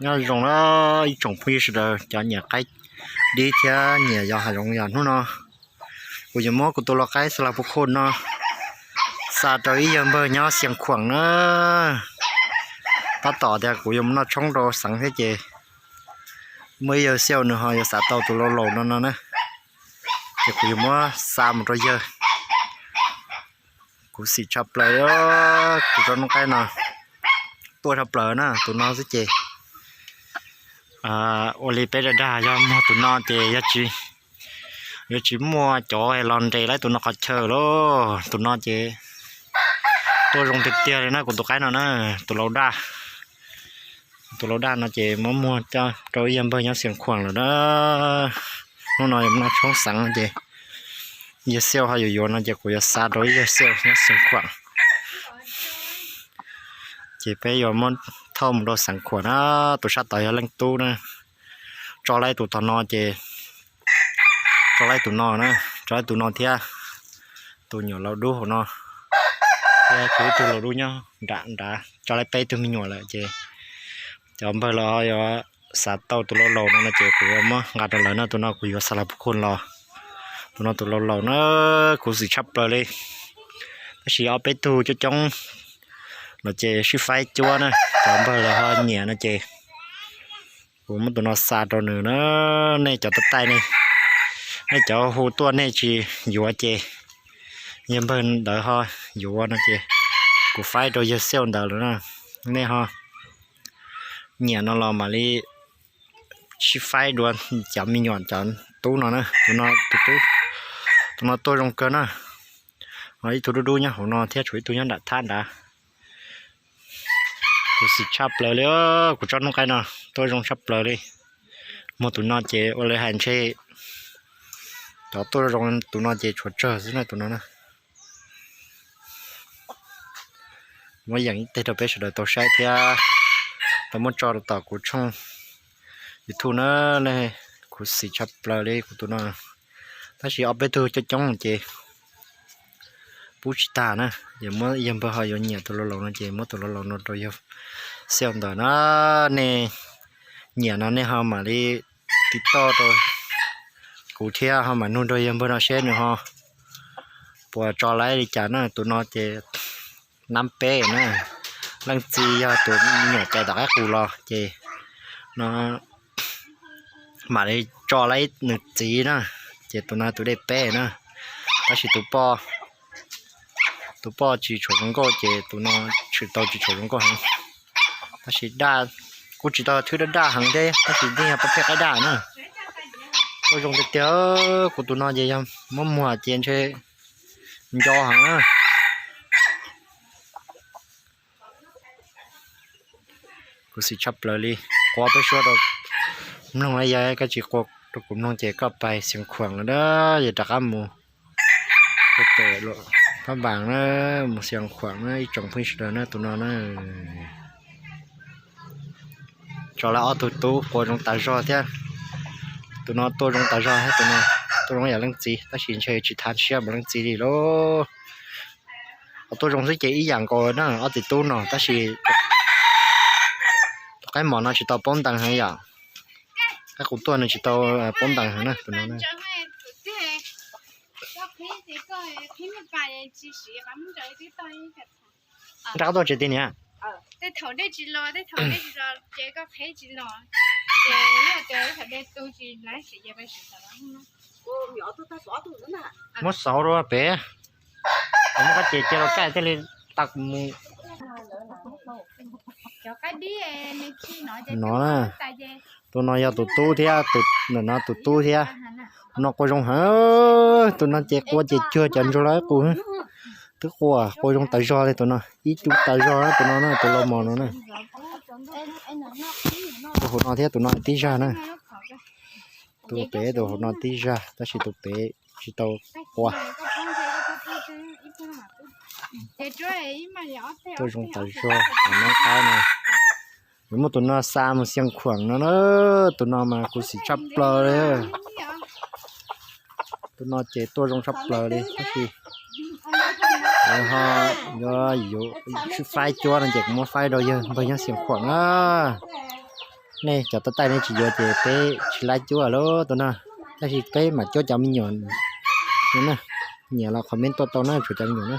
Nyob zoo na ib tsoom phooj ywg sawv daws cov nyiam qaib dib thiab nyiam yos hav zoov yom, hnub no kuv yuav muab kuv tus lau qaib xa las pus khum no xa rau ib yawg npawg nyob Xiav Khuam na. Tab tom tias kuv yuav mus noj tshoob rau xeev thiab ces muaj ib yawg xiaj nws ho yuav xav tau tus lau laus no no na, ces kuv yuav muab xa mus rau yawg. Khuv xim tshaj plaws, kuv tsob noob qaib no tuaj tshaj plaws na, tus no xwb ces ua li peb dag dag yog muag tus no ces yuav tsis muaj cov los nres laib tus no qhov chaw lauj. Tus no ces tuaj zoo tiag tiag li na kuv tus qaib no na, tus lau daj. Tus lau daj no ces muab muag rau ib yawg npawg nyob Xiav Khuam lawm na. Hnub no yuav noj tshoob xeev ces yawg xiaj ho yuav yuav no ces kuv yuav xa rau ib yawg xiaj nyob Xiav Khuam. Ces peb yuav muab thauj mus rau Xiav Khuam na. Tus sab tod yog leej tub na, tso laib tus tod no ces tso laib tus no na, tso laib tus no thiab tus nyuam lau dub hauv no thiab tus ib tug lau dub nyob nram nrad, tso laib peb tug me nyuam lawm ces cov npawg los yuav xav tau tus lau laus no no ces kuv yuav muab nqa rau lawv na. Tus no kuv yuav xa las pus khum los. Tus no tus lau laus na, khuv xim tshaj plaws li. Tab sis ob peb tug coob coob los ces sib faib cuab na, cov npawg los ho nyiam no ces kuv muab tus no xa rau nws na. Nej cov tuaj taij ne, nej cov hu tuaj nej tsis yuav ces yawg npawg ntawd ho yuav no ces kuv faib rau yawg xiaj ntawd lawm na. Nej ho nyiam no los mam li sib faib dua cov me nyuam cov tub no na. Tus no, tus no tuaj zoo kawg na. Ho ib tug dub dub nyob hauv no thiab tshuav ib tug nyob nram thab nrad. Khuv xim tshaj plaws li, kuv tsob noob qaib no tuaj zoo tshaj plaws li. Muag tus no ces ua li hais ntshe cov tuaj zoo tus no ces tshuav tsawg xwb na tus no na. Muab yeem ib teg rau peb sawv daws tau saib thiab tau muab tso rau tom kuv tshooj YouTube na. Nej, khuv xim tshaj plaws li kuv tus no. Tab sis ob peb tug coob coob ces pub tsis tag na. Yog muab yawg npawg ho yuav nyiam tus lau laus no ces muab tus lau laus no rau yawg xiaj ntawd na. Nej nyiam no nej ho mam li tiv toj rau kuv thiab ho mam nug rau yawg npawg no seb nws ho puas tso laib li cas na. Tus no ces nab peb na, leej txiv yog tus me nyuam cais tom qaib qus los ces no mam li tso laib nws txiv na, ces tus no tus dej peb na. Tab sis tus poj, tus poj tsis tshua zoo nkauj ces tus no tshwm tau tsis tshua zoo nkauj heev. Tab sis daj kuj tsis tau thwb daj daj heev thiab tab sis yeej yog poj phej qaib daj na. Kuj zoo tiag tiag, kuv tus no ces yog muab muag ces ntshe nco heev na. Khuv xim tshaj plaws li. Qua peb suab rau mloog, yog koj tsis qua rau kuv mloog ces koj pais Xeev Khuam lawm na, yog rov qab mus rau pem Phab Npas na, mus Xeev Khuam na ib tsoom phooj ywg sawv daws na. Tus no na tso lawm ob tug tub qua zoo tas zog thiab. Tus no tuaj zoo tas zog thiab, tus no tuaj zoo yam leej txiv tab sis ntshe tsis thab siab npaum leej txiv li lauj. Ho tuaj zoo xwb ces ib yam nkaus na ob txiv tub no tab sis tus qaib mos no tsis tau paub ntees heev yom. Qaib qus tuaj nws tsis tau paub ntees heev na tus no. Nrab tuaj tsis ti niam. Muab xauv rau pem, muab qab ces cia rau kaj thiaj li tau mus. No, tus no yog tus tub thiab, tus no tus tub thiab. Tus no qua zoo heev, tus no ces qua ces cuag cov ntsuag laib qus, twb qua qua zoo tas zog li tus no, ib tug tas zog tus no na, tus lau mos no na. Tus hauv no thiab tus no tib zag na. Tus pem tus hauv no tib zag tab sis tus pem tsis tau qua. Tuaj zoo tas zog, noob qaib no. Yuav muab tus no xa mus Xeev Khuam no na, tus no mas khuv xim tshaj plaws li. Tus no ces tuaj zoo tshaj plaws li tab sis ho yuav yuav sib faib cuab no ces kuv muab faib rau yawg npawg nyob Xeev Khuam na. Nej cov tau taij nej tsis yuav ces peb tsis laib cuab lawm tus no, tab sis peb mam cuab cov me nyuam no na. Nyiam los comment tuaj tau na, tshuav cov me nyuam na.